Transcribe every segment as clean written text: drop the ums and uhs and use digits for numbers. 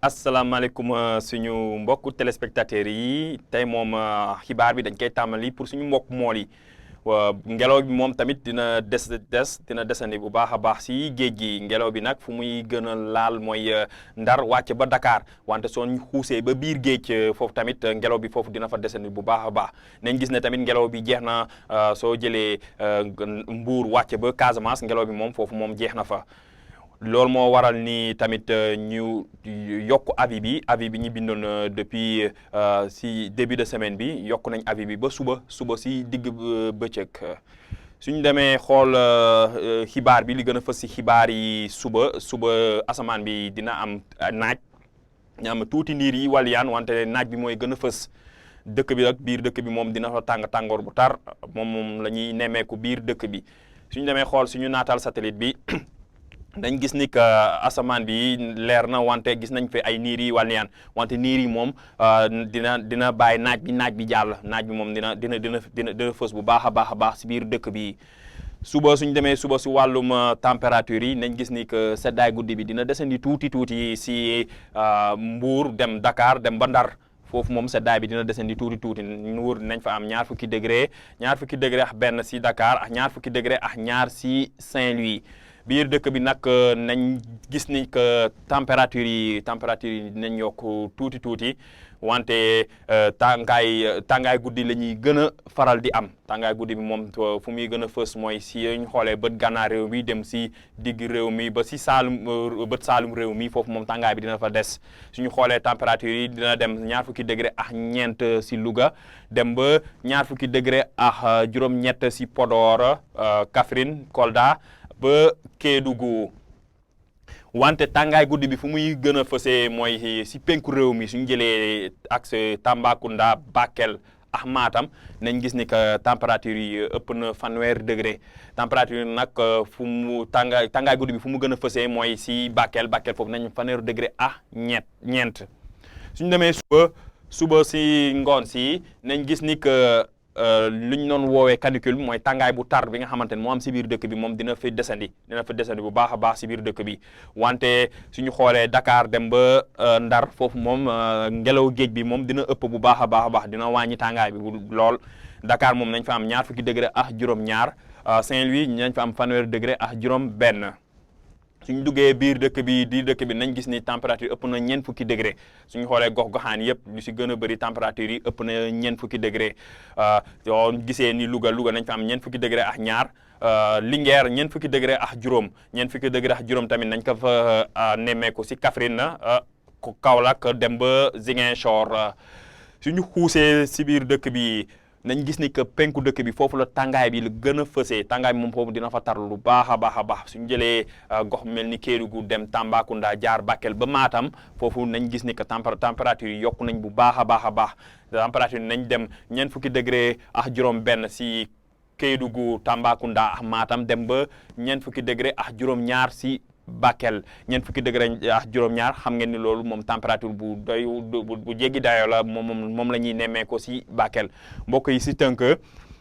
asalaamaaleykum suñu mbokku téléspectateurs yi tey moom xibaar bi dañ koy tàmbali pour suñu mbokk mool yi ngelaw bi moom tamit dina desandi bu baax a baax si géej gi ngelaw bi nag fu muy gën a laal mooy Ndar wàcc ba Dakar wante soo xuusee ba biir géej foofu tamit ngelaw bi foofu dina fa desandi bu baax a baax nañ gis ne tamit ngelaw bi jeex na soo jëlee Mbour wàcc ba Casamance ngelaw bi moom foofu moom jeex na fa. loolu moo waral ni tamit ñu yokk avis bi ñu bindoon depuis si début de semaine bi yokk nañ avis bi ba suba si digg bëccëg suñ demee xool xibaar bi li gën a fës si xibaar yi suba asamaan bi dina am naaj dina am tuuti niir yi waliyaan wante naaj bi mooy gën a fës dëkk bi ak biir dëkk bi moom dina fa tàngoor bu tar moom la ñuy nemmeeku biir dëkk bi suñ demee xool suñu naataal satellite bi dañ gis ni que asamaan bi leer na wante gis nañ fi ay niir yi waliyaan wante niir yi moom dina bàyyi naaj bi jàll naaj bi moom dina fës bu baax a baax si biir dëkk bi suñ demee suba si wàllum température yi nañ gis ni que seddaay guddi bi dina desandi tuuti si Mbour dem Dakar dem ba Ndar foofu moom seddaay bi dina desandi tuuti Mbour nañ fa am ñaar fukki degré ak benn si Dakar ak ñaar fukki degré ak ñaar si Saint-Louis biir dëkk bi nag nañ gis ni que température yi dinañ yokk tuuti wante tàngaay guddi la ñuy gën a faral di am tàngaay guddi bi moom fu muy gën a fës mooy si ñu xoolee bët gànnaar réew mi dem si digg réew mi ba si bët saalum réew mi foofu moom tàngaay bi dina fa des suñu xoolee température yi dina dem ñaar fukki degré ak ñeent si Louga dem ba ñaar fukki degré ak juróom-ñett si Podor Kaffrine Kolda ba Kédougou wante tàngaay guddi bi fu muy gën a fësee mooy si penku réew mi suñu jëlee ak Tambacounda Bakel ak Matam nañ gis ni que température yi ëpp na 1 degré température yi nag tàngaay guddi bi fu mu gën a fësee mooy si Bakel foofu nañ 1 degré ak ñeent suñu demee suba si ngoon si nañ gis ni que lu ñu doon woowee canicule mooy tàngaay bu tar bi nga xamante ne moo am si biir dëkk bi moom dina fa desandi bu baax a baax si biir dëkk bi wante suñu xoolee Dakar dem ba Ndar foofu moom ngelaw géej bi moom dina ëpp bu baax a baax dina wàññi tàngaay bi lool Dakar moom nañ fa am ñaar fukki degré ak juróom-ñaar Saint-Louis nañ fa am 1 degré ak juróom-benn suñ duggee biir dëkk bi nañ gis ni température ëpp na 4 fukki degré suñu xoolee gox-goxaan yëpp lu si gën a bëri température yi ëpp na 4 fukki degré yoo gisee ni Louga nañ fa am 4 fukki degré ak ñaar Linguère 4 fukki degré ak juróom 4 fukki degré ak juróom tamit nañ ko fa nemmeeku si Kaffrine Kaolack dem ba Ziguinchor suñu xuusee si biir dëkk bi nañ gis ni que penku dëkk bi foofu la tàngaay bi la gën a fësee tàngaay bi moom foofu dina fa tar lu baax a baax suñu jëlee gox mel ni Kédougou dem Tambacounda jaar Bakel ba Matam foofu nañ gis ni que température yi yokku nañ bu baax a baax température yi nañ dem 4 fukki degré ak juróom-benn si Kédougou Tambacounda ak Matam dem ba 4 fukki degré ak juróom-ñaar si Bakel 4 fukki degré ak juróom-ñaar xam ngeen ni loolu moom température bu jéggi dayoo la moom la ñuy nemmee ko si Bakel mbokk yi si tënk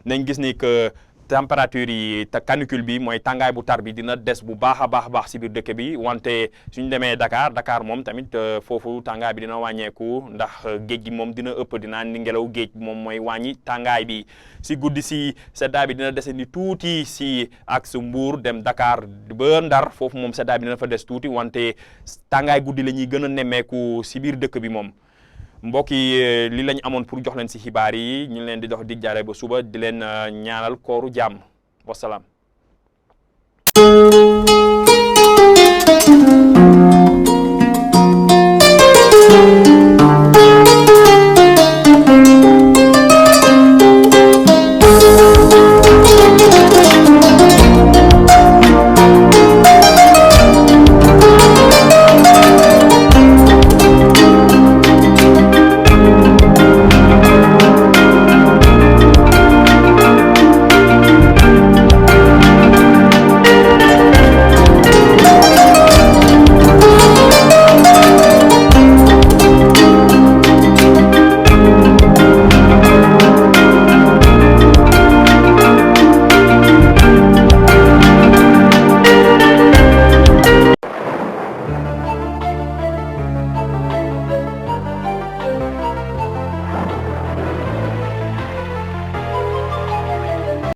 nañ gis ni que température yi te canicule bi mooy tàngaay bu tar bi dina des bu baax a baax si biir dëkk bi wante suñu demee Dakar moom tamit foofu tàngaay bi dina wàññeeku ndax géej gi moom dina ëpp dina andi ngelaw géej moom mooy wàññi tàngaay bi si guddi si seddaay bi dina desandi tuuti si ak su Mbour dem Dakar ba Ndar foofu moom seddaay bi dina fa des tuuti wante tàngaay guddi la ñuy gën a nemmeeku si biir dëkk bi moom mbokk yi li lañ amoon pour jox leen si xibaar yi ñu leen di dox dig jaare ba suba di leen ñaanal kooru jàmm wasalaam